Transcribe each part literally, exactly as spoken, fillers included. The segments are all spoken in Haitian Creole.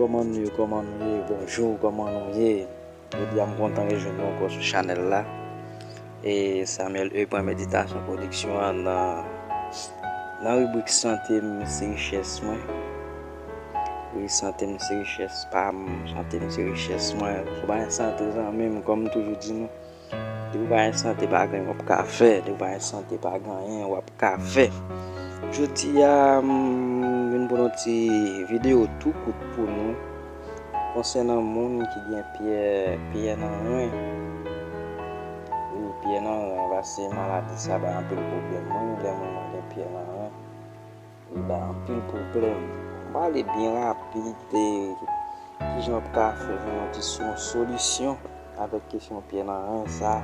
Kòman nou ye, kòman nou ye? Bonjou, kòman nou ye? Jodi a m kontan rejwenn nou ankò sou chanèl la. E Samuel E pwen meditasyon pwodiksyon an nan, nan ribrik sante m se richès mwen. Wi, sante m se richès pa m, sante m se richès mwen. Si w pa gen sante, zanmi m, kòm m toujou di nou, depi w pa gen sante, pa gen anyen w ap ka fè. Depi w pa gen sante, pa gen anyen w ap ka fè. Jodi a, m vin pou yon ti videyo tou kout pou nou konsènan moun ki gen pyè, pyè nan ren. Wi, pyè nan ren, paske maladi sa bay anpil pwoblèm. Mwen, lè moun mwen gen pyè nan ren, li bay anpil pwoblèm. M prale byen rapid de kijan w ap ka fè jwenn yon ti, yon solisyon avèk kesyon pyè nan ren sa.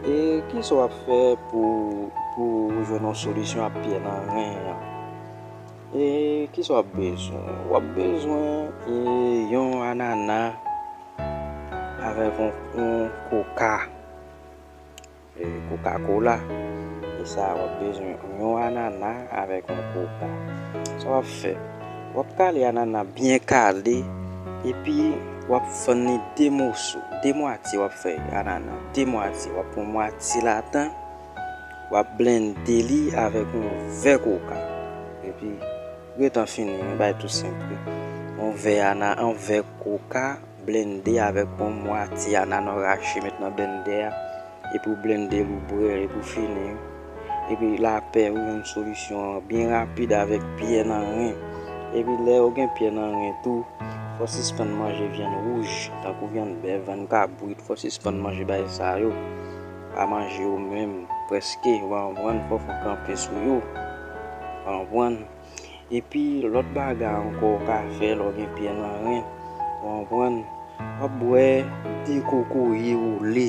E kisa w ap fè pou, pou w jwenn yon solisyon ak pyè nan ren an? E kisa w ap bezwen? W ap bezwen, e, yon anana avèk yon, yon koka, e, Coca-Cola. E sa, w ap bezwen yon anana avèk yon koka. Sa w ap fè? W ap kale anana byen kale, epi w ap fann li de moso, de mwatye w ap fè anana, de mwatye. W ap pran mwatye ladan, w ap blende li avèk yon vè koka. Epi, gentan fini, yon bagay tou senp wi. Yon vè ana, yon vè koka, blende avèk yon mwatye anana w rache met nan blendè a, epi w blende l, ou bwè l, epi w fini. Epi lapè wi, yon solisyon byen rapid avèk pyè nan ren. Epi lè w gen pyè nan ren tou, fò w sispann manje vyann wouj, tankou vyann bèf, vyann kabrit, fò w sispann manje bagay sa yo. Pa manje yo menm, prèske, w konprann, fò w kanpe sou yo. W konprann? Epi, lòt bagay ankò w ka fè lè w gen pyè nan ren, w konprann, w ap bwè de kokoye wole,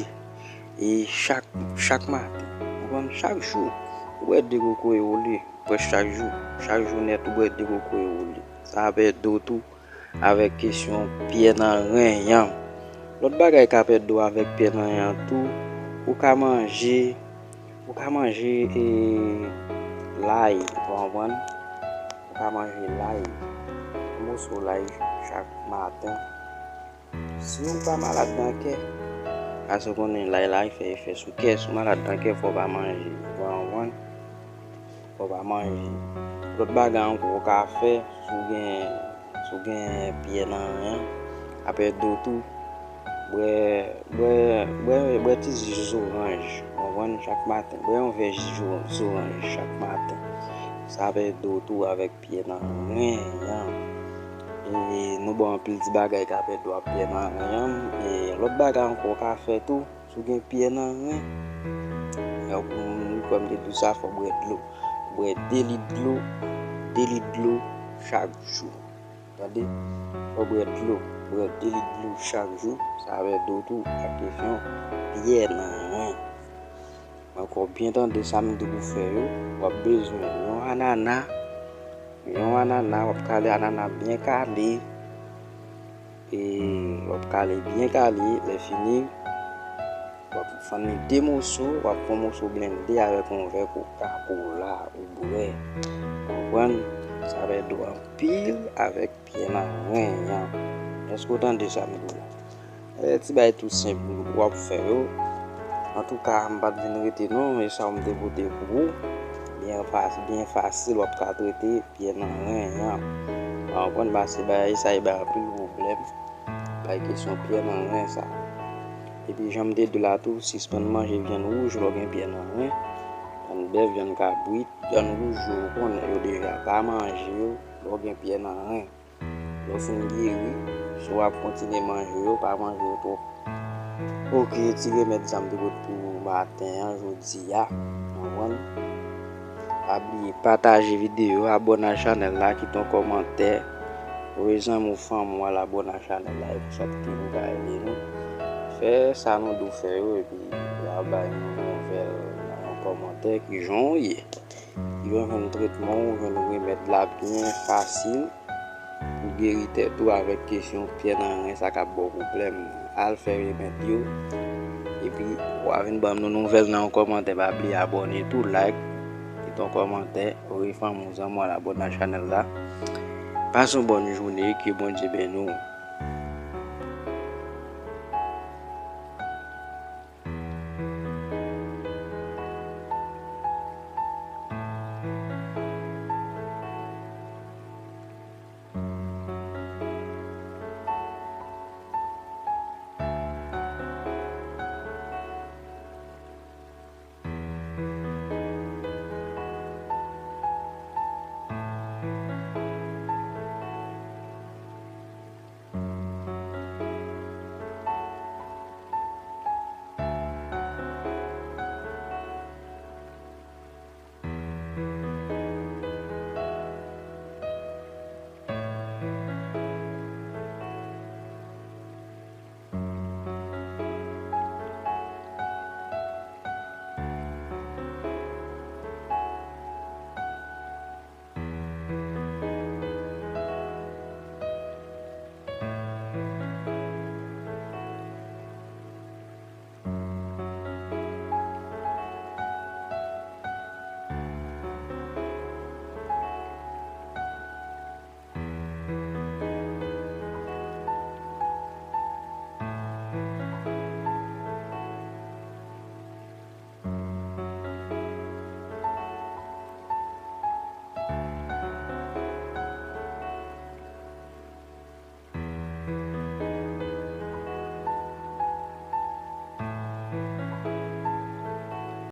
e chak, chak maten, w konprann, chak jou, ou bwè de kokoye wole, prèske chak jou, chak jou nèt ou bwè de kokoye wole. Sa ap ede w tou avèk kesyon pyè nan ren an. Lòt bagay k ap ede w avèk pyè nan ren an tou, ou ka manje, ou ka manje, e, lay, w konprann? Ou ka manje lay, yon moso lay chak maten. Si w pa malad nan kè, paske w konnen lay la, li fè efè sou kè. Si w malad nan kè, fò w pa manje, w konprann? Fò w pa manje. Lòt bagay ankò w ka fè, si w gen, si w gen pyè nan ren an, ap ede w tou. Bwè, bwè, bwè, bwè ti ji zoranj, w konprann, chak maten. Bwè yon vè ji zo-, zoranj chak maten. Sa ap ede w tou avèk pyè nan ren an. E nou ba w anpil ti bagay k ap ede w ak pyè nan ren an. E lòt bagay ankò w ka fè tou, si w gen pyè nan ren, ou kwè m te di w sa, fò w bwè dlo. Bwè de lit dlo, de lit dlo chak jou. Tande? Fò w bwè dlo. Bwè de lit dlo chak jou. Sa ap ede w tou ak kesyon pyè nan ren. Ankò byen tande sa m di w pou fè yo. W ap bezwen yon anana. Yon anana, w ap kale anana byen kale. E w ap kale byen kale. Lè fini, w ap fann li de moso. W ap pran moso blende avèk yon vè Coca-Cola ou bwè. Konprann? Sa ap ede w anpil avèk pyè nan ren an. Èske w tande sa m di w la? E ti bagay tou senp w ap fè yo. Antouka, m pa t vin rete non, e sa w m te pote pou ou. Byen fas-, byen fasil, w ap ka trete pyè nan ren an. Ou konprann, paske bagay sa, e bay anpil pwoblèm. Bay kesyon pyè nan ren sa. Epi, jan m te di w la tou, sispann manje vyann wouj lè w gen pyè nan ren. Vyann bèf, vyann kabrit, vyann wouj yo, ou konnen yo deja, pa manje yo lè w gen pyè nan ren. Lè w fin geri, si w ap kontinye manje yo, pa manje yo twòp. Oke, ti remèd sa m te pot pou maten an, jodi a. Ou konprann? Pa bliye pataje videyo, abòne ak chanèl la, kite yon kòmantè. Voye zanmi w, fanmi w al abòne ak chanèl la, epi sa ki nou ka ede nou. Fè sa nou di w fè yo, epi w a bay nou nouvèl nan yon kòmantè, kijan w ye. Yo jwenn tretman, ou jwenn remèd la byen fasil pou geri tèt ou avèk kesyon pyè nan ren sa k ap ba w pwoblèm. Al fè remèd yo, epi w a vin ban nou nouvèl nan yon kòmantè. Pa bliye abòne tou, like, kite yon kòmantè, voye fanmi w, zanmi w al abòne ak chanèl la. Pase yon bòn jounen, ke Bondye beni w.